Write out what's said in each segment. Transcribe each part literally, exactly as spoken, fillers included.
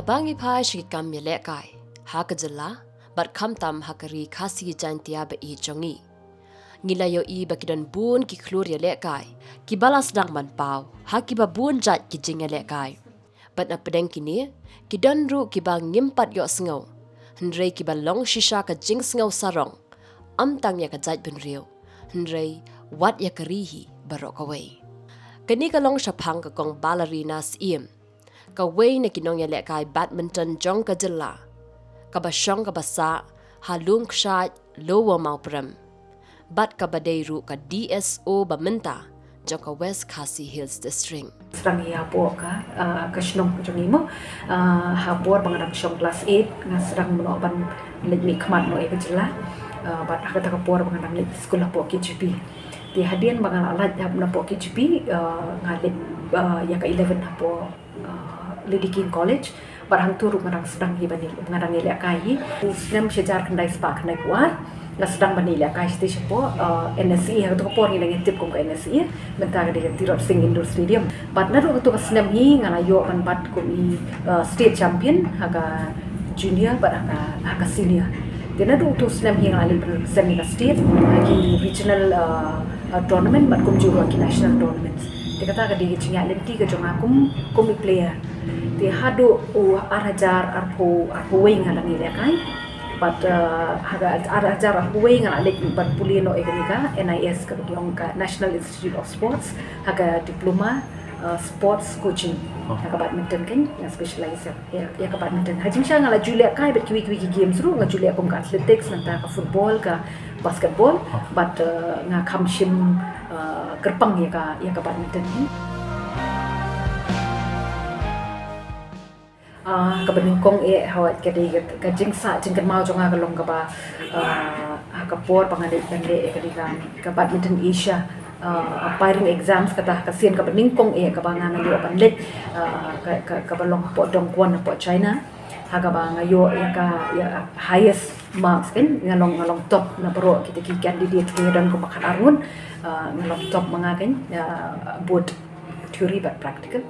Ba ngi phai sha ki kam ïalehkai ha ka jylla bad khamtam ha ka ri Khasi Jaintia ba ïeit jong ngi, ngi la ïohi ba ki don bun ki khlur ïalehkai kiba la sdang ban paw ha kiba bun jait ki jingïalehkai. Bad na pdeng kine, ki don ruh kiba ngim pat ïohsngew, hynrei kiba long shisha ka jingsngew sarong, ym tang ïa ka jaitbynriew, hynrei wat ïa ka ri hi baroh kawei. Kane ka long shaphang ka Kong Ballerina Syiem, kawei na ki nongïalehkai badminton jong ka jylla, kaba shong kaba sah ha Lum Kshaid, Lower Mawprem, bad kaba dei ruh ka D S O ba mynta jong ka West Khasi Hills District. Sdang ïa hapoh ka, ah, ka shnong ka jong i mo, ah, ha por ba nga dang shong class eight, nga sdang mynno ban leit mihkhmat noh ïa ka jylla, ah, bad ha kata ka por ba nga dang leit skul hapoh K G P. Te hadien ba nga la leit hapoh K G P, ah, nga leit, ah, ïa ka eleven hapoh, ah, Lady King College. Bad hangto ruh nga dang sdang hi ban ïa, nga dang ïalehkai hi. U snem shi hajar khyndai spah khyndaiphew ar, nga sdang ban ïalehkai shatei shapoh, ah, N S E, ha kato ka por ngi dang ïatip kum ka N S E, mynta ka dei ka Tirot Sing Indoor Stadium. Bad naduh kato ka snem hi nga la ïoh ban bat kum i, ah, state champion ha ka junior bad ha ka, ha ka senior. Te naduh kato snem hi nga la leit ban represent ïa ka state ha ki regional, ah, ah, tournament bad kumjuh ruh ha ki national tournaments. Te kata ka dei ka jingïaid lynti ka jong nga kum, kum i player. Te haduh u ar hajar arphew, arphew wei nga dang ïalehkai. Bad, uh, ha ka ar hajar arphew wei nga la leit ban pule noh ïa kane ka N I S, kaba long ka National Institute of Sports, ha ka diploma, uh, sports coaching. Oh. Ha ka badminton kan, nga specialize ïa, ïa ka badminton. Ha jingshisha nga la ju lehkai bad kiwei kiwei ki games ruh, nga ju leh kum ka athletics, nangta ka football, ka basketball, oh, bad, uh, nga kham shim, uh, kyrpang ïa ka, ïa ka badminton hi. Ah, kaba nyngkong eh, hawai ka dei ka, ka jingsah jingkynmaw jong nga ka long kaba, ah, ha ka por ba nga dei, nga dei ka dei ka, ka Badminton Asia, ah, umpiring exams, kata ka sien kaba nyngkong eh kaba nga, nga ïoh ban leit, ah, ka, ka, kaba long hapoh Dongguan hapoh China. Ha kaba nga ïoh ïa ka, ïa highest marks kan, nga long, nga long top na baroh kita ki candidate ki nga don kumba khatar ngut, ah, nga long top ma nga kan, ah, both theory bad practical.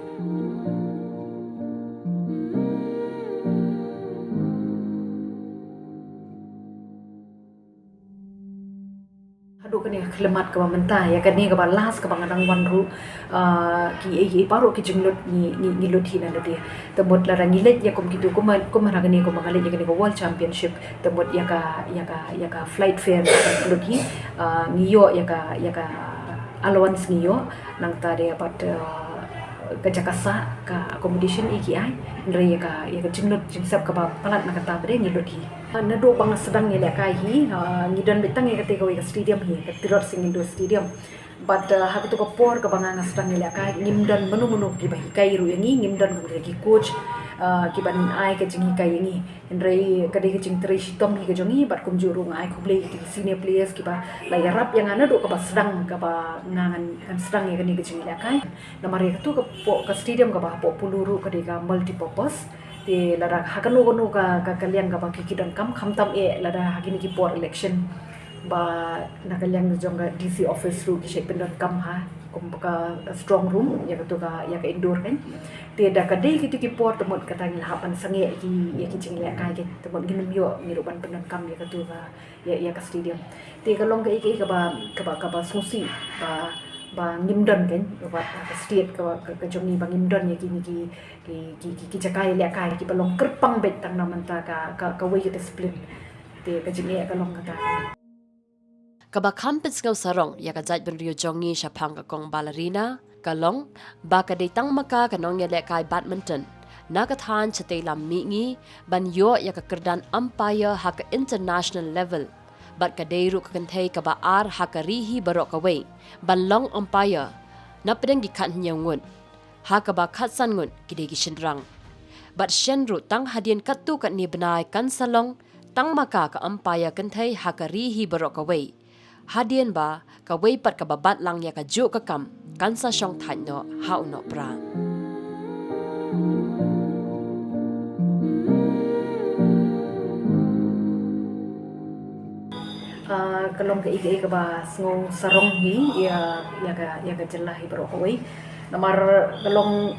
Haduh kane ka khyllipmat kaba mynta, ïa kane kaba last kaba nga dang wan ruh, ah, ki, ki, ki baroh ki jinglut ngi, ngi, ngi lut hi na lade. Te mut lada ngi leit ïa kum kitu, kum, kum ha kane, kum nga leit ïa kane ka World Championship, te mut ïa ka, ïa ka, ïa ka flight fare ka lut hi, ah, ngi ïoh ïa ka, ïa ka allowance ngi ïoh, nangta de bad, ah, ka jaka sah, ka accommodation i ki ai, hynrei ïa ka, ïa ka jinglut jingsep kaba palat na kata pat de ngi lut hi. Ah, naduh ba nga sdang ïalehkai hi, ah, ngi don beit tang ïa kata kawei ka stadium hi, ka Tirot Sing Indoor Stadium. Bad, ah, ha kato ka por kaba nga, nga sdang ïalehkai, ngim don mano mano kiba hikai ruh ïa ngi, ngim don ki coach, ah, kiban ai ka jinghikai ïa ngi. Hynrei ka dei ka jingtrei shitom hi ka jong ngi, bad kumjuh ruh nga ai khublei ïa ki senior players kiba la ïarap ïa nga naduh kaba sdang, kaba nga ngan, ngan sdang ïa kane ka jingïalehkai. Namar ïa kato ka po-, ka stadium kaba hapoh Polo ruh ka dei ka multipurpose. Te lada ha kano kano ka, ka, ka liang kaba ki, ki donkam, khamtam eh lada ha kine ki por election, ba na ka liang jong ka D C office ruh ki shait pyndonkam ha, kum ka strong room, ïa kato ka, ïa ka indoor kan. Te da ka dei kito ki por te mut kata ngi la hap ban sangeh ïa ki, ïa ki jingïalehkai kan. Te mut ngim ïoh ngi ruh ban pyndonkam ïa kato ka, ïa, ïa ka stadium. Te ka long kaei kaei kaba, kaba, kaba sngewsih ba, ba ngim don kan, wat ka state ka, ka, ka jong ngi ba ngim don ïa kine ki, ki, ki, ki, ki jaka ïalehkai kiba long kyrpang beit tang na mynta ka, ka, kawei ka discipline. Te ka jingeh ka long kata. Kaba kham pynsngew sarong ïa ka jaitbynriew jong ngi shaphang ka Kong Ballerina ka long ba ka dei tang ma ka ka nongïalehkai badminton na ka thaiñ shatei lam mihngi ban ïoh ïa ka kyrdan umpire ha ka international level. Bad ka dei ruh ka kynthei kaba ar ha ka ri hi baroh kawei ban long umpire na pdeng ki khathynñiew ngut, ha kaba khatsan ngut ki dei ki shynrang. Bad shen ruh tang hadien katto katne bnai kan sa long tang ma ka ka umpire kynthei ha ka ri hi baroh kawei. Hadien ba kawei pat kaba bat lang ïa kajuh ka kam kan sa shong thait noh ha u Nohprah. Ah, ka long kaei kaei kaba sngew sarong hi ïa, ïa ka, ïa ka jylla hi baroh kawei. Namar ka long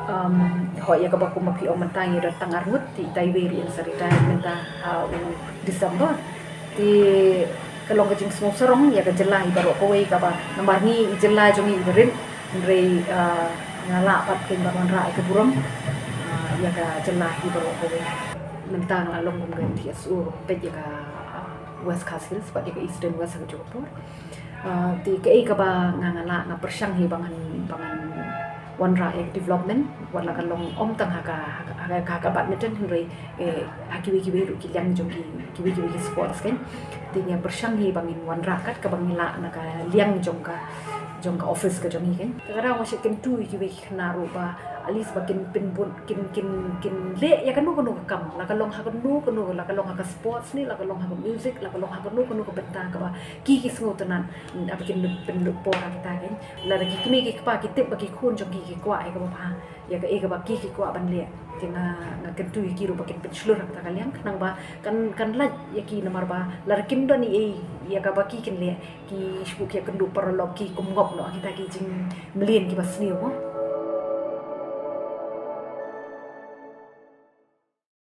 Um, hoi ïa kaba kum ba phi ong mynta ngi don tang arngut, te itai wei ruh in sa retire mynta ha u December. Te ka long ka jingsngewsarong ïa ka jylla hi baroh kawei kaba namar ngi i jylla jong ngi i barit, hynrei, uh, nga lah pat kein ban wanrah ïa ka burom, uh, ïa ka jylla hi baroh kawei. Mynta nga la long kum ka D S O peit ïa ka, uh, West Khasi Hills bad ïa ka Eastern West ha ka juh ka por. Uh, te kaei kaba nga nga lah nga pyrshang hi ba ngan ba ngan wanrah ïa ka development, wat la ka long ym tang ha ka ha ka, ha ka, ha ka badminton hynrei, eh, ha kiwei kiwei ruh ki liang jong ki kiwei kiwei ki sports kein. Te nga pyrshang hi ba ngin wanrah kat kaba ngi lah na ka liang jong ka jong ka office ka jong ngi kein. Te ka dang wa shu kyntu ïa kiwei ki khynnah ruh ba at least ba kin pynbun kin kin kin leh ïa kano kano ka kam, la ka long ha kano kano, la ka long ha ka sports ne, la ka long ha ka music, la ka long ha kano kano ka bynta kaba ki ki sngewtynnat, mm, haba kin pynlut por ha kita kein. Lada ki kmie ki kpa ki tip ba ki khun jong ki ki kwah ïa kaba bha, ïa kaei kaba ki ki kwah ban leh, te nga nga kyntu ïa ki ruh ba kin pynshlur ha kata ka liang khnang ba kan kan lait ïa ki namar ba lada kim don ei ei ïa kaba ki kin leh, ki shu ki kynduh paralok ki kum ngop noh kita ki jingmlien kiba sniew mo.